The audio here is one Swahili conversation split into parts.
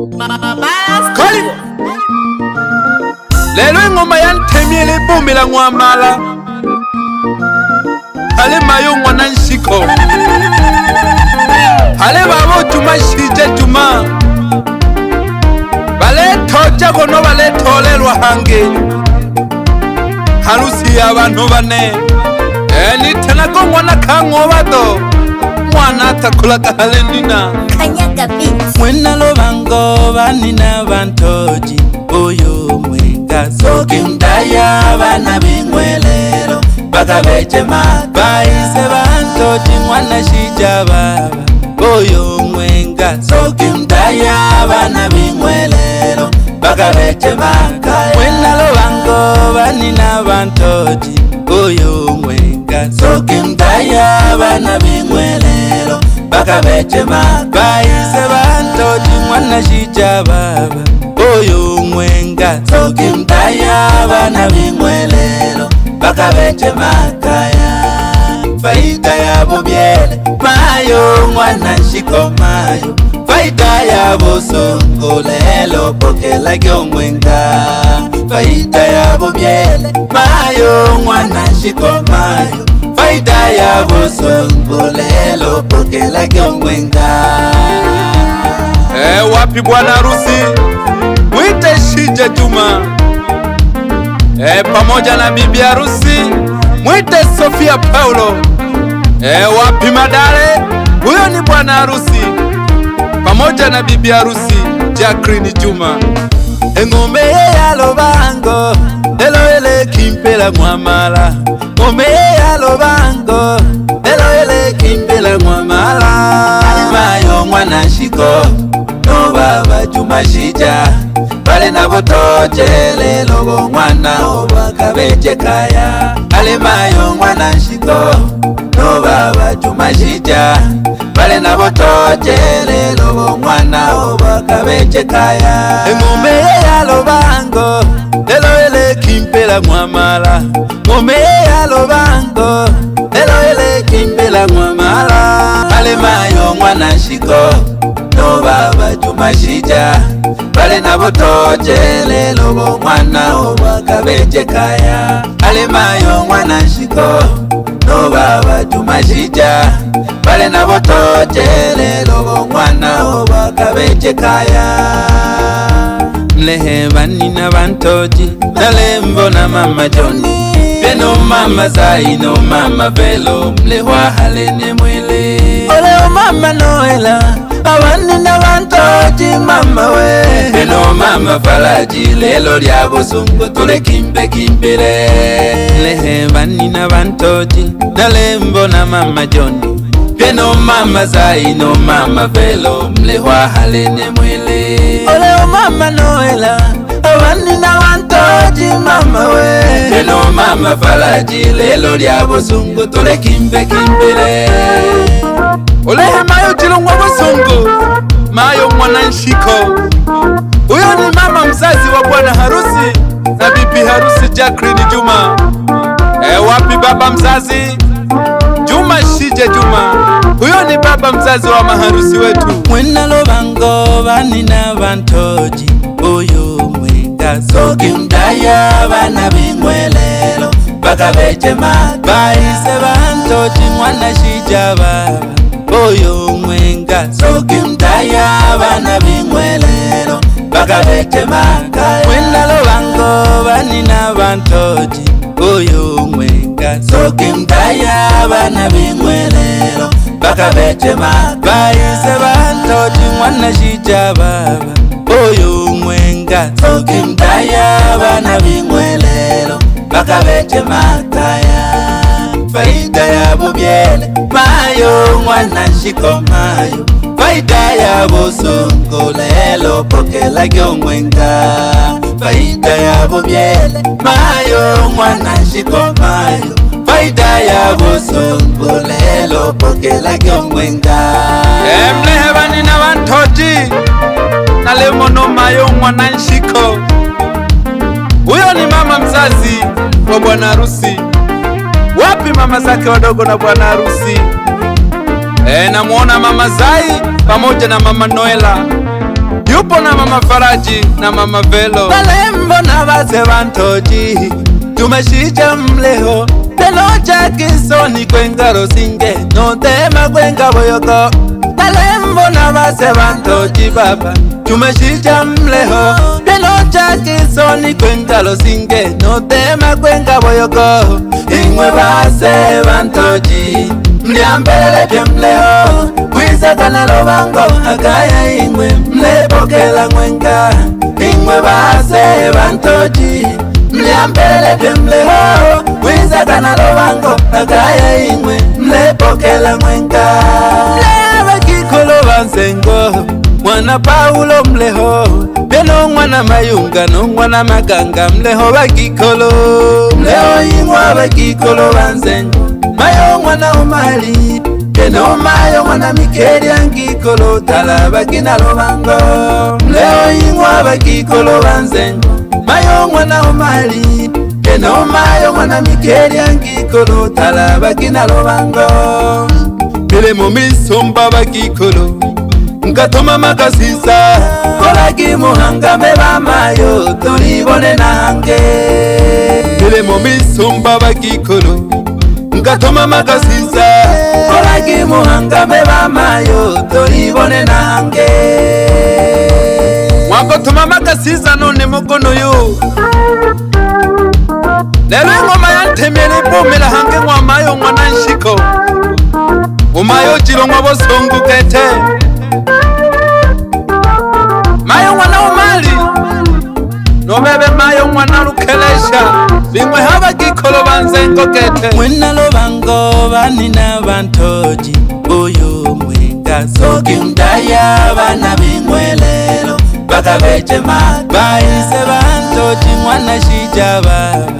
Kali. Lelo ingoma yantemile ibumila ngwamala ale mayo ngwana nshiko ale babo juma shije juma baletoja kono baletolelwa hange harusi ya bantu bane nitena ko ngwana kang'obato mwana atakulaga hale nina Kanyaga Beats. Mwena lobango banina bantoji uyu mwenga soki mdaya bana bingwelelo bakabechema baise bantoji mwana shija baba uyu mwenga soki mdaya bana bingwelelo bakabechema mwena lobango banina bantoji uyu mwenga soki mdaya bana bingwelelo bakabechema baise bantoji mwana shija baba uyu mwenga soki mdaya bana bingwelelo bakabechema kaya faida ya bubyele mayo mwana nshiko mayo faida ya busongo lelo pokela gyomwenga faida ya bubyele mayo mwana nshiko mayo faida ya busongo lelo pokela gyomwenga. Wapi bwana harusi mwite Shija Juma pamoja na bibi harusi mwite Sofia Paulo. Wapi madale, huyo ni bwana harusi pamoja na bibi harusi Jacqueline Juma. Engombe ya lobango elo ele kimpela mwamala ngombe ya lobango elo ele kimpela mwamala mayo mwana shiko no baba Juma Shija bale nabo tojele lobo mwana obakabeje kaya ale mayo mwana shiko no baba Juma Shija bale nabo tojele lobo mwana obakabeje kaya engombe ya lobango elo ele kimpela mwamala ngombe ya lobango elo ele kimpela mwamala ale mayo mwana shiko no baba Juma Shija bale nabo tojele lobo mwana obakabeje kaya ale mayo mwana shiko no baba Juma Shija bale nabo tojele lobo mwana obakabeje kaya mlehe banina bantoji nalembo na mama Joni beno mama Zaino mama Velo mlehwa halene mwele oleo mama Noela abanina bantoji mama we beno mama Falaji lelo lya busungu tule kimbe kimbile mlehe banina bantoji nalembo na mama Joni beno mama Zaino mama Velo mlehwa halene mwele oleo mama Noela abanina bantoji mama we beno mama Falaji lelo lya busungu tule kimbe kimbile Olehe mayo chilungwa busungu mayo mwana nshiko, huyo ni mama mzazi wa bwana harusi na bibi harusi Jacqueline Juma. Wapi baba mzazi Juma Shije Juma, huyo ni baba mzazi wa maharusi wetu. Mwena lobango banina bantoji uyu mwenga soki mdaya bana bingwelelo bakabechema baise bantoji mwana shija baba uyu mwenga soki mdaya bana bingwelelo bakabechema mwena lobango banina bantoji uyu mwenga soki mdaya bana bingwelelo bakabechema baise bantoji mwana shija baba uyu mwenga soki mdaya bana bingwelelo bakabechema kaya faida ya bubyele mayo mwana nshiko mayo faida ya busungu lelo pokela gyomwenga faida ya bubyele mayo mwana nshiko mayo faida ya busungu lelo pokela gyomwenga. Mlehe banina bantoji nalemono mayo mwana nshiko, huyo ni mama mzazi wa bwana harusi. Wapi mama zake wadogo na bwana harusi? Namuona mama Zai pamoja na mama Noela, yupo na mama Faraji na mama Velo. Balembo na baze bantoji tumeshija mleho telo jakisoni kwengaro singe notema kwenga boyoko. Balembo na baze bantoji baba tumeshija mleho telo jakisoni kwengaro singe notema kwenga boyoko. Ingwe baze bantoji mliambele pye mleho kwisakana lobango akaya ingwe mlepokela ngwenga. Ingwe baze bantoji mliambele pye mleho kwisakana lobango akaya ingwe mlepokela ngwenga. Mlewa kikolo bansengo mwana Paulo mleho beno mwana Mayunga no mwana Maganga mleho bakikolo. Mleho ingwa bakikolo bansengo mayo mwana Omali beno mayo mwana Mikeli angikolo tala bakina lobango. Mleho ingwa bakikolo bansengo mayo mwana Omali beno mayo mwana Mikeli angikolo tala bakina lobango. Pele momisomba bakikolo nkatoma makasisa kolaki muhanga meba mayo tolibone nange. Pele momisomba bakikolo nkatoma makasisa kolaki muhanga meba mayo tolibone nange. Mwakotoma makasisa none mukono yo lelo ingoma yantemele bomela hange ngwamayo mwana nshiko umayo jilongwa bosongu kete mayo mwana Omali nobebe mayo mwana Lukelesha bimwe haba gikolo banzengo kete. Mwena lobango banina bantoji uyu mwenga soki mdaya bana bingwelelo bakabechema baise bantoji mwana shija baba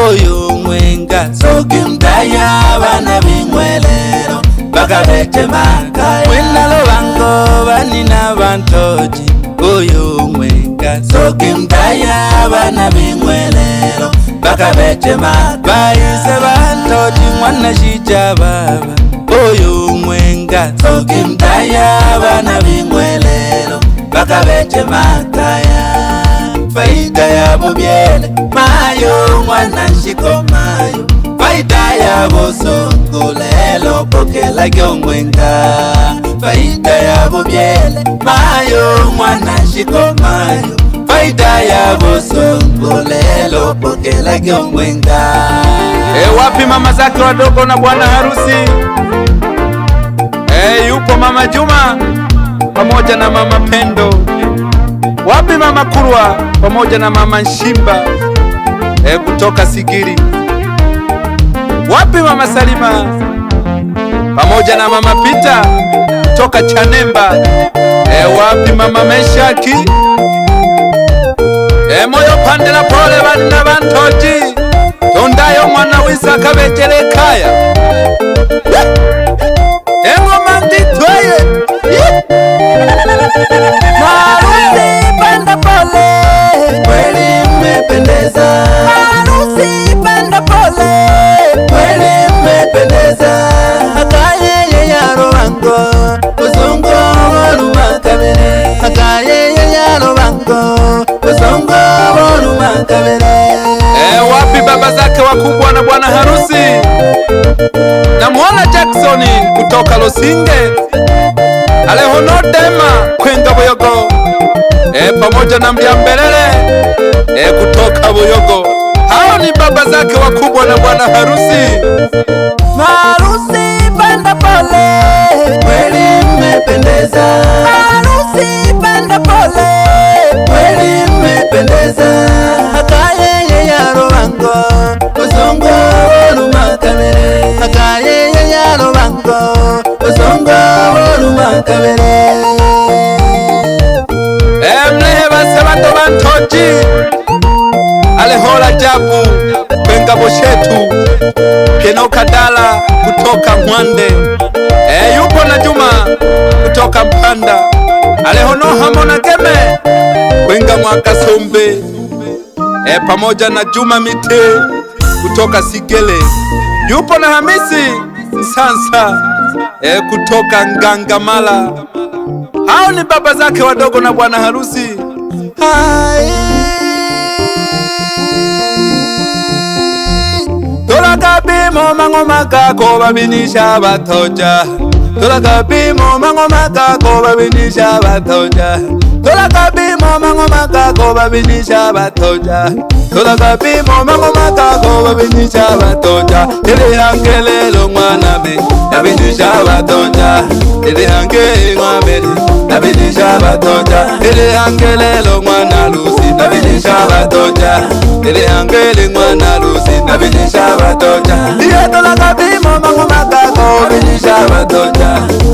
uyu mwenga soki mdaya bana bingwelelo bakabechema. Mwena lobango banina bantoji uyu mwenga soki mdaya bana bingwelelo bakabechema baise bantoji mwana shija baba uyu mwenga soki mdaya bana bingwelelo bakabechema kaya. Faida ya bubyele mayo mwana nshiko mayo faida ya bosongo lelo pokela gyongwenga. Faida ya bubyele mayo mwana nshiko mayo faida ya bosongo lelo pokela gyongwenga. Wapi mama zake wadogo na bwana harusi? Yupo mama Juma pamoja na mama Pendo. Wapi mama Kurwa pamoja na mama Nshimba kutoka Sigiri. Wapi mama Salima pamoja na mama Pita kutoka Chanemba. Wapi mama Meshaki? Moyo pandela pole bana bantoji tondayo mwana wisaka bejele kaya engoma nditwaye. Marusi panda pole kweli mmependeza. Marusi panda pole kweli mmependeza. Akayeye yaro wango uzungu warumakabere. Akayeye yaro wango uzungu warumakabere. Wapi baba zake wakubwa na bwana harusi? Namuona Jackson kutoka Losinge Alehono Dema kwenga Buyogo pamoja na Mliambelele kutoka Buyogo. Hao ni baba zake wakubwa na bwana harusi. Marusi panda pole kweli mmependeza. Marusi panda pole kweli mmependeza. Akayeye yaro wango uzungu warumakabere. Akayeye yaro wango uzungu warumakabere. Mlehe base bato bantoji Alehola Jabu kwenga boshetu Pieno Kadala kutoka Mwande. Yupo na Juma kutoka Mpanda Alehono Hamona Geme kwenga Mwakasombe pamoja na Juma Mite kutoka Sigele. Yupo na Hamisi Sansa kutoka Ngangamala. Hao ni baba zake wadogo na bwana harusi. Ai Tola kabimo mangoma kako babinisha batoja. Tola kabimo mangoma kako babinisha batoja. Tola kabimo mangoma kako babinisha batoja. Tola kabimo mangoma kako babinisha batoja. Ele angelelo mwana me babinisha batoja. Ele angele mwana babinisha batoja. Ele angelelo mwana lusi babinisha batoja. Ele angele mwana lusi babinisha batoja. Iye tola kabimo mangoma kako babinisha batoja.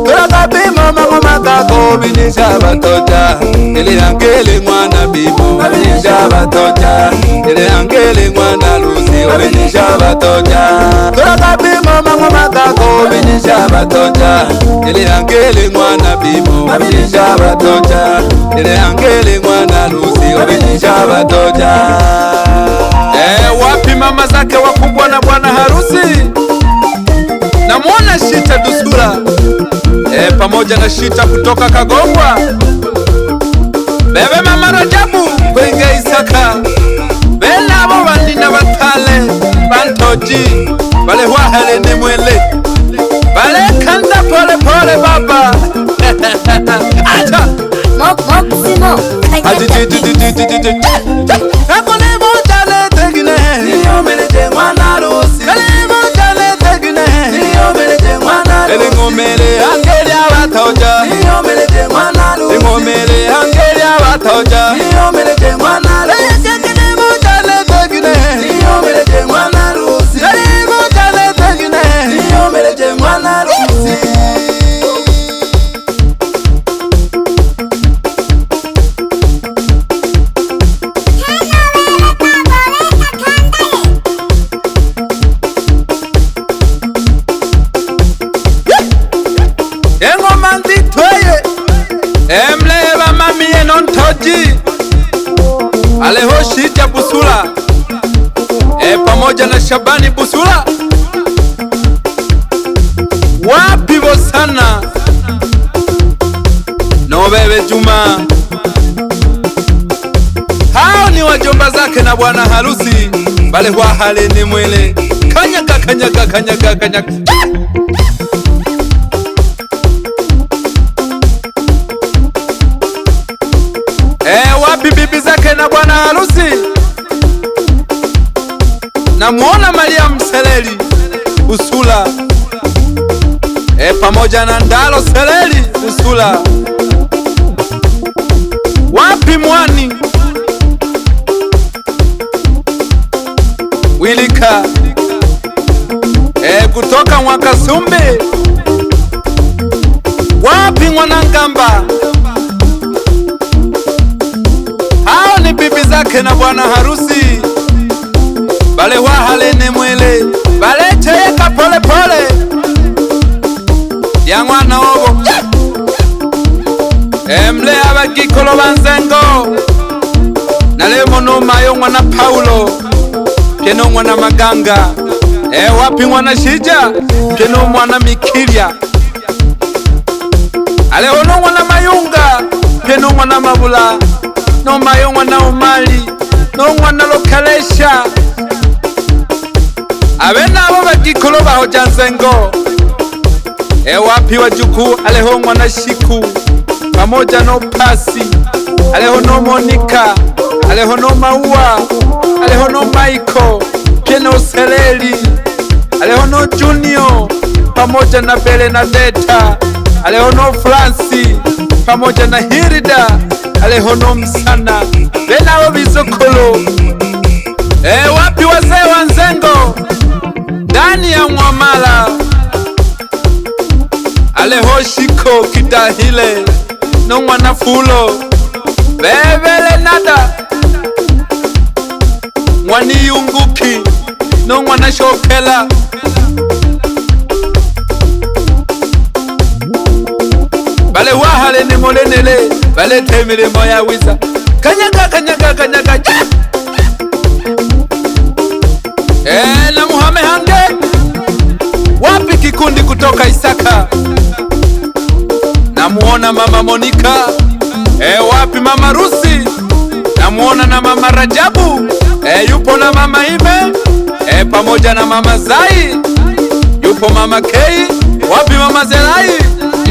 Tola kabimo mangoma kako babinisha batoja. Ele angele mwana bibo babinisha batoja. Ele angele mwana lusi babinisha batoja. Tola kabimo mangoma kako babinisha batoja. Ele angele mwana bibo babinisha batoja. Ele angele mwana lusi babinisha batoja. Wapi mama zake wakubwa na bwana harusi? Namuona Shita Dusura pamoja na Shita kutoka Kagongwa. Bebe mama Rajabu kwenge Isaka. Bena abo bandina batale bantoji bale hwahele ni mwele. Bale kanda pole pole baba. Acha Moximo. Emleba mami enontoji Aleho Shija Busula pamoja na Shabani Busula. Wapi bosana no bebe Juma. Hao ni wajomba zake na bwana harusi. Bale wa hale ni mwele. Kanyaga kanyaga kanyaga kanyaga. Wapi bibi zake na bwana harusi? Namuona Maria Mseleli Usula pamoja na Ndalo Seleli Usula. Wapi mwani Wilika kutoka Mwakasumbi. Wapi Mwanangamba? Hao ni bibi zake na bwana harusi. Bale wahale ni mwele. Bale cheyeka pole pole ya mwana obo. Emle abagikolo banzengo. Nalemo no mayo mwana Paulo. Pieno mwana Maganga. Wapi mwana Shija? Pieno mwana Mikilia. Alehono mwana Mayunga. Pieno mwana Mabula. No mayo mwana Umali. No mwana Lokalesha. Abena abo bagikolo bahoja nzengo. Wapi wajukuu? Aleho mwana Shiku pamoja no Pasi. Aleho no Monica. Aleho no Maua. Aleho no Michael. Pieno Seleli. Aleho no Junior pamoja na Belenadeta. Aleho no Franci pamoja na Hirida. Aleho no Msana. Bena obizokolo. Wapi wazee wa nzengo? Ndani ya Mwamala. Aleho Shiko Kidahile no mwana Fulo. Bebele nada Mwani Yunguki no mwana Shokela. Bale wahale ni molenele. Bale temire moya wiza. Kanyaga kanyaga kanyaga. Na Muhame Hange. Wapi kikundi kutoka Isaka? Namuona mama Monica. Wapi mama Rusi? mama Rajabu, yupo na mama Ime, pamoja na mama Zai, yupo mama Kei, wapi mama Zelai,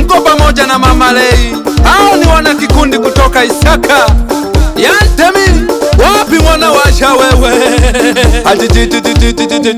mko pamoja na mama Lei. Hao ni wana kikundi kutoka Isaka Yantemi, wapi mwana washa wewe? Ajijijijijiji.